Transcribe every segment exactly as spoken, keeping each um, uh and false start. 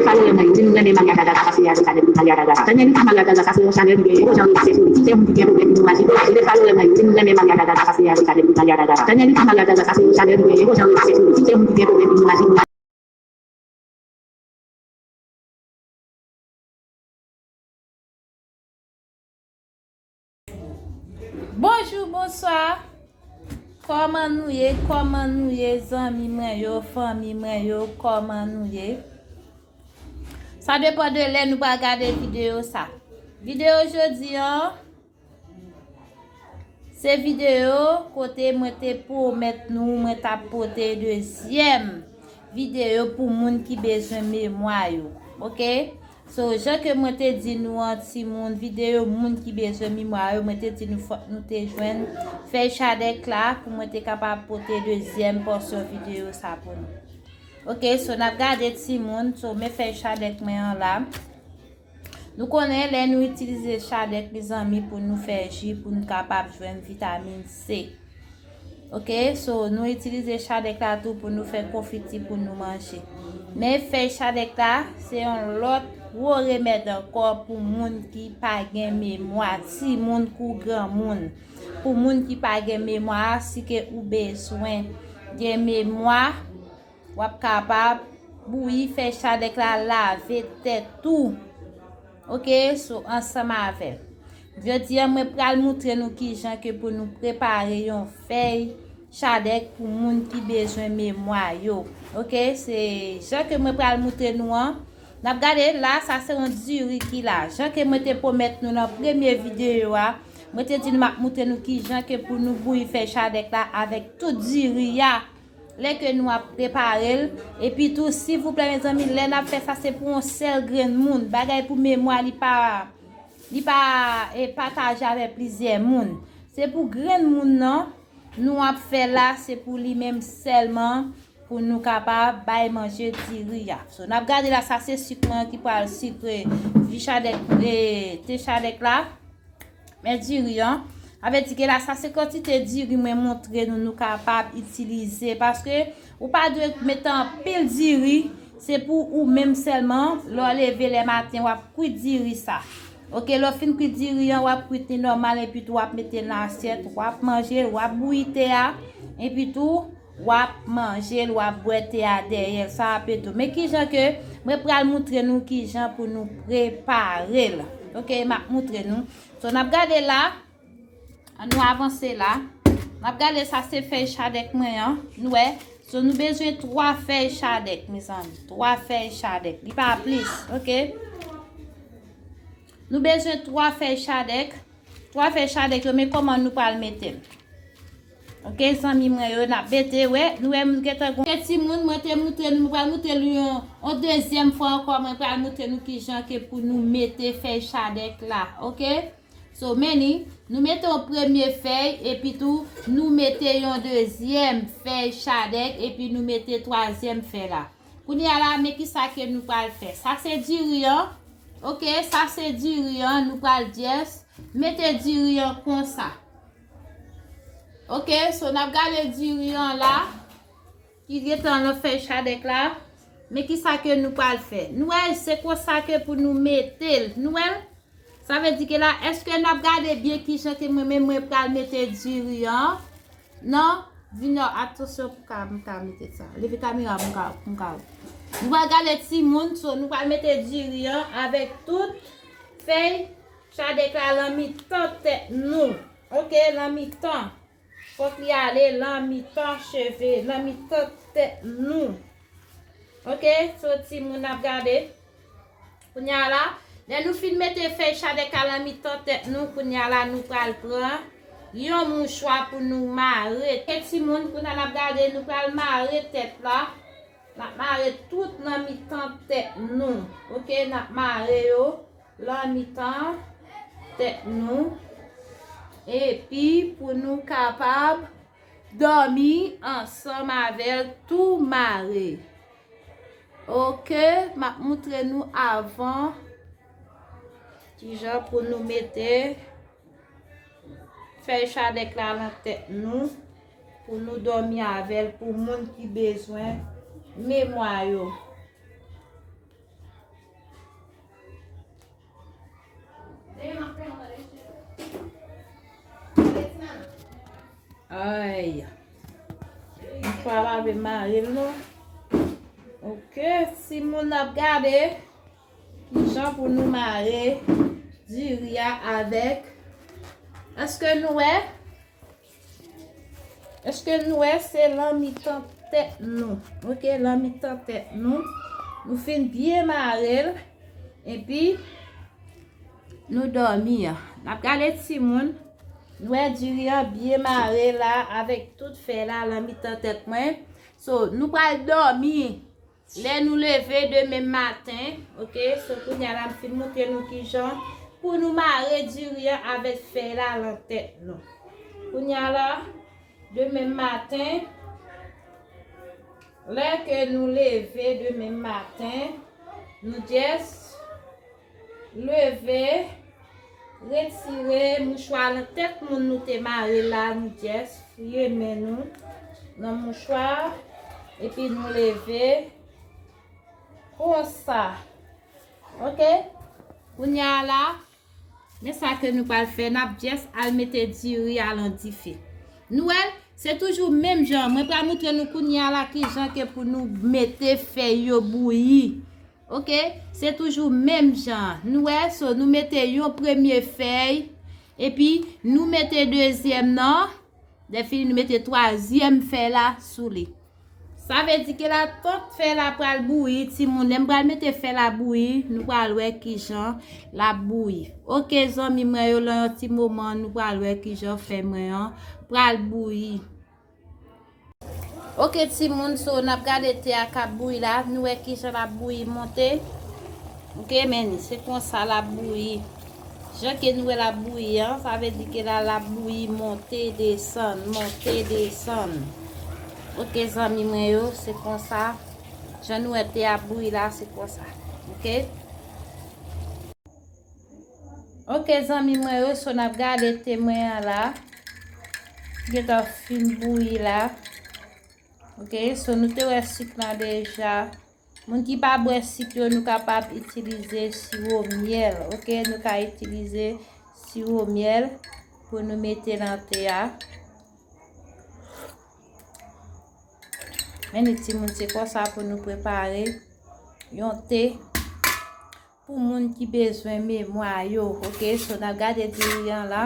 Faloyè mwen yo di nou renmen Maria Gaga, sa se a se chanèl Maria Gaga. Chanèl li pa Maria Gaga, sa se yon chanèl ki gen yon jan li pase sou li. Se yon moun ki gen pwoblèm ki nou aji. Faloyè mwen yo di nou renmen Maria Gaga, sa se a se chanèl Maria Gaga. Chanèl li pa Maria Gaga, sa se yon chanèl ki gen yon jan li pase sou li. Se yon moun ki gen pwoblèm ki nou aji. Bonjou, bonswa. Kòman nou ye? Kòman nou ye, zanmi mwen yo, fanmi mwen yo? Kòman nou ye? Sa depann de lè nou pral gade videyo sa. Videyo jodi an, se videyo kote mwen te pwomèt nou mwen t ap pote dezyèm videyo pou moun ki bezwen memwa yo. Oke? So, jan ke mwen te di nou an, timoun, videyo moun ki bezwen memwa yo, mwen te di nou fòk nou te jwenn fèy chadèk la pou mwen te kapab pote dezyèm pòsyon videyo sa pou nou. Oke, so n ap gade timoun, so men fèy chadèk mwen an la. Nou konnen lè nou itilize chadèk, mezanmi, pou nou fè ji, pou nou kapab jwenn vitamin C. Oke, so nou itilize chadèk la tou pou nou fè konfiti pou nou manje. Men fèy chadèk la, se yon lòt gwo remèd ankò pou moun ki pa gen memwa, timoun kou granmoun. Pou moun ki pa gen memwa, si ke ou bezwen gen memwa, w ap kapab bouyi fèy chadèk la, lave tèt ou. Oke, so ansanm avè m. Jodi a, mwen pral moutre nou kijan ke pou nou prepare yon fèy chadèk pou moun ki bezwen memwa yo. Oke, se jan ke mwen pral moutre nou an. N ap gade la, sa se yon diri ki la. Jan ke mwen te pwomèt nou nan premye videyo a, mwen te di nou m ap moutre nou kijan ke pou nou bouyi fèy chadèk la avèk tout diri a. Lè ke nou ap prepare l, epi tou, silvouplè, mezanmi, lè n ap fè sa, se pou yon sèl grenn moun. Bagay pou memwa, li pa, li pa e, pataje avèk plizyè moun. Se pou grenn moun nan, nou ap fè la, se pou li menm sèlman, pou nou kapab bay manje diri a. So, n ap gade la, sa se sik mwen ki pral sikre vi chadèk, e, te chadèk la. Men diri an, sa vle di ke la, sa se kantite diri mwen montre nou, nou kapab itilize. Paske ou pa dwe mete anpil diri, se pou ou menm sèlman. Lè w leve lè maten, w ap kwit diri sa. Oke, lè w fin kwit diri an, w ap kwit li nòmal, epi tou w ap mete l nan asyèt, w ap manje l, w ap bouyi te a, epi tou w ap manje l, w ap bwè te a dèyè l, sa ap ede w. Men kijan ke mwen pral moutre nou kijan pou nou prepare l. Oke, m ap moutre nou. So, n ap gade la. Ann nou avanse la. N ap gade sa se fèy chadèk mwen an. Nou wè? So, nou bezwen twa fèy chadèk, mezanmi. Twa fèy chadèk. Li pa plis, oke? Nou bezwen twa fèy chadèk. Twa fèy chadèk yo, men kòman nou pral mete l. Oke, zanmi mwen yo, n ap mete, wè, nou wè m gentan gon. Oke, timoun, mwen te moutre nou, mwen pral moutre nou yon, yon dezyèm fwa ankò, mwen pral moutre nou kijan ke pou nou mete fèy chadèk la, oke? So, men li, nou mete yon premye fèy, epi tou, nou mete yon dezyèm fèy chadèk, epi nou mete twazyèm fèy la. Kounye a la, men kisa ke nou pral fè. Sa se diri an. Oke, sa se diri an, nou pral just mete diri an konsa. Oke, so n ap gade diri an la, ki gentan nan fèy chadèk la. Men kisa ke nou pral fè. Nou wè, se konsa ke pou nou mete l. Nou wè l? Sa vle di ke la, èske n ap gade byen kijan ke mwen menm mwen pral mete diri an? Non? Vin non, atansyon pou ka, m ka mete sa. Leve kamera pou m ka, pou m ka wè. Nou pral gade timoun, so nou pral mete diri an avèk tout fèy chadèk la lan mitan tèt nou. Oke, lan mitan. Fòk li ale lan mitan cheve, lan mitan tèt nou. Oke, so timoun ap gade. Kounye a la, lè nou fin mete fèy chadèk la lan mitan tèt nou, kounye a la nou pral pran yon mouchwa pou nou mare. Oke, timoun, kounye a n ap gade, nou pral mare tèt la. N ap mare tout nan mitan tèt nou. Oke, n ap mare yo lan mitan tèt nou. Epi pou nou kapab dòmi ansanm avè l tou mare. Oke, m ap moutre nou avan kijan pou nou mete fèy chadèk la lan tèt nou, pou nou dòmi avè l, pou moun ki bezwen memwa yo. Ay. Mouchwa pa vle mare l non. Ok, timoun, n ap gade kijan pou nou mare diri a avèk. Èske nou wè? Èske nou wè se lan mitan tèt nou? Ok, lan mitan tèt nou. Nou fin byen mare l. Epi, nou dòmi an. N ap gade timoun. Nou wè diri an byen mare la avèk tout fè la lan mitan tèt mwen. So, nou pral dòmi lè nou leve demen maten. Ok, so kounye a la m fin montre nou kijan pou nou mare diri an avèk fè la lan tèt nou. Kounye a la, demen maten, lè ke nou leve demen maten, nou just leve, retire mouchwa lan tèt moun nou te mare la, nou just fouye men nou nan mouchwa, epi nou leve konsa. Ok? Kounye a la, men sa ke nou pral fè, n ap just al mete diri a lan dife. Nou wè l, se toujou menm jan. Mwen pral montre nou kounye a la kijan ke pou nou mete fèy yo bouyi. Ok? Se toujou menm jan. Nou wè, so, nou mete yon premye fèy, epi nou mete dezyèm nan. Lè fini, nou mete twazyèm fè la sou li. Sa vle di ke la, tout fè la pral bouyi, timoun. Lè m pral mete fè la bouyi, nou pral wè kijan l ap bouyi. Ok, zanmi mwen yo, lan yon ti moman, nou pral wè kijan fè mwen an pral bouyi. Ok, timoun, so, n ap gade te a k ap bouyi la. Nou wè kijan l ap bouyi monte. Ok, men se konsa l ap bouyi. Jan ke nou wè l ap bouyi an, sa vle di ke la, l ap bouyi, monte, desann, monte, desann. Ok, zanmi mwen yo, se konsa. Jan nou wè te ap bouyi la, se konsa. Ok? Ok, zanmi mwen yo, so n ap gade te mwen an la. Gentan fin bouyi la. Ok, so nou te wè sik lan deja. Moun ki pa bwè sik yo, nou kapab itilize siwo myèl. Ok, nou ka itilize siwo myèl pou nou mete lan te a. Men timoun, se konsa pou nou prepare yon te pou moun ki bezwen memwa yo. Ok, so n ap gade diri an la.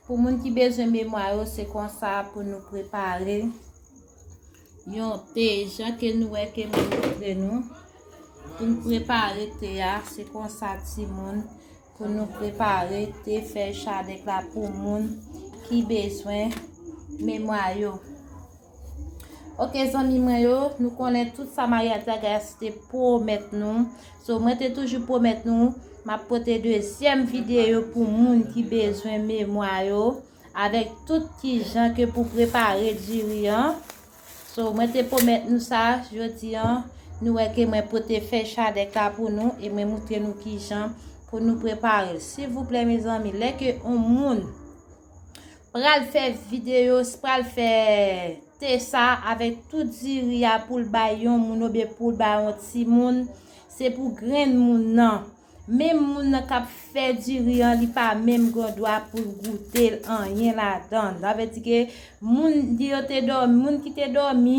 Pou moun ki bezwen memwa yo, se konsa pou nou prepare yon te. Jan ke nou wè ke mwen montre nou. Pou n prepare te a, se konsa timoun. Pou nou prepare te fèy chadèk la pou moun ki bezwen memwa yo. Ok, zanmi mwen yo, nou konnen tout sa Maria Tagayas te pwomèt nou. So, mwen te toujou pwomèt nou, m ap pote dezyèm videyo pou moun ki bezwen memwa yo, avèk tout kijan ke pou prepare diri an. So, mwen te pwomèt nou sa, jodi an, nou wè ke mwen pote fèy chadèk la pou nou, e mwen montre nou kijan pou nou prepare l. Silvouplè, mezanmi, lè ke yon moun pral fè videyo, pral fè te sa avèk tout diri a pou l bay yon moun oubyen pou l bay yon timoun, se pou grenn moun nan. Menm moun nan k ap fè diri an, li pa menm gen dwa pou l goute l anyen ladan l. Sa vle di ke moun, di yo te dòmi, moun ki te dòmi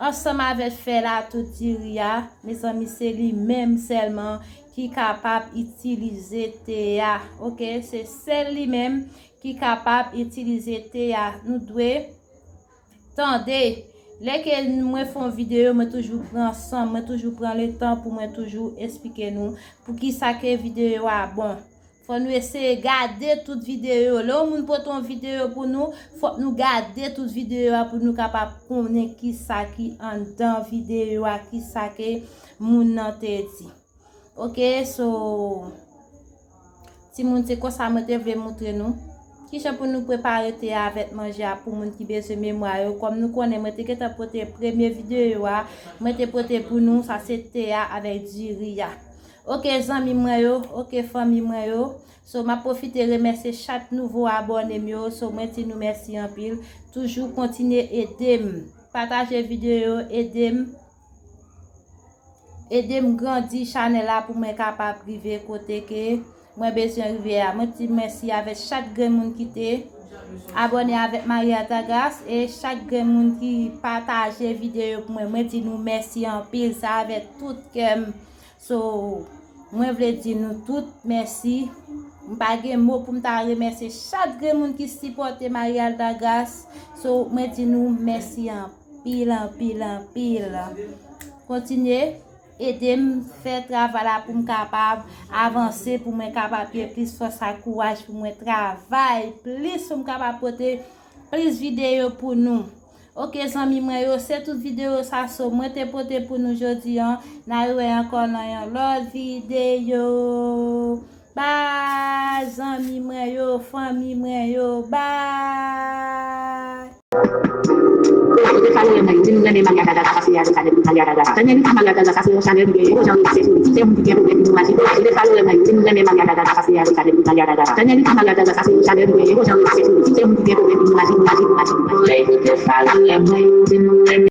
ansanm avèk fè la, tout diri a, mezanmi, se li menm sèlman ki kapab itilize te a. Ok, se sèl li menm ki kapab itilize te a. Nou dwe tande. Lè ke mwen fè yon videyo, mwen toujou pran san, mwen toujou pran letan pou mwen toujou esplike nou poukisa ke videyo a bon. Fò nou eseye gade tout videyo. Lè yon moun pote yon videyo pou nou, fòk nou gade tout videyo a pou nou kapab konnen kisa ki anndan videyo a, kisa ke moun nan te di. Ok, so, timoun, se konsa mwen te vle montre nou kijan pou nou prepare te a avèk manje a pou moun ki bezwen memwa yo. Kòm nou konnen, mwen te gentan pote premye videyo a, mwen te pote pou nou, sa se te a avèk diri a. Ok, zanmi mwen yo, ok, fanmi mwen yo. So, m ap pwofite remèsye chak nouvo abòne m yo. So, mwen di nou mèsi anpil. Toujou kontinye ede m. Pataje videyo, ede m. Ede m grandi chanèl la pou mwen kapab rive kote ke mwen bezwen rive a. Mwen di mèsi avèk chak grenn moun ki te abòne avèk Maria Tagas e chak grenn moun ki pataje videyo pou mwen, mwen di nou mèsi anpil, sa avèk tout kè m. So, mwen vle di nou tout mèsi. M pa gen mo pou m ta remèsye chak grenn moun ki sipòte Maria Tagas. So, mwen di nou mèsi anpil, anpil, anpil. Kontinye ede m fè travay la pou m kapab avanse, pou mwen kapab gen plis fòs ak kouraj pou mwen travay plis, pou m kapab pote plis videyo pou nou. Oke, zanmi mwen yo, se tout videyo sa so mwen te pote pou nou jodi an. N a rewè ankò nan yon lòt videyo. Bay, zanmi mwen yo, fanmi mwen yo, bay. Yo te falowe mwen, yo di m renmen Maria Gaga, sa se Maria Gaga, Maria Gaga. Danielita Maria Gaga, sa se yon chalè m genyen, yon jan m se tou. Tout se moun ki gen pwoblèm pou mwen, di m renmen Maria Gaga, sa se yon chalè m genyen, Maria Gaga. Danielita Maria Gaga, sa se yon chalè m genyen, yon jan m se tou. Tout se moun ki gen pwoblèm pou mwen, di m, di m, di m, di m. Yo te falowe mwen, yo di m renmen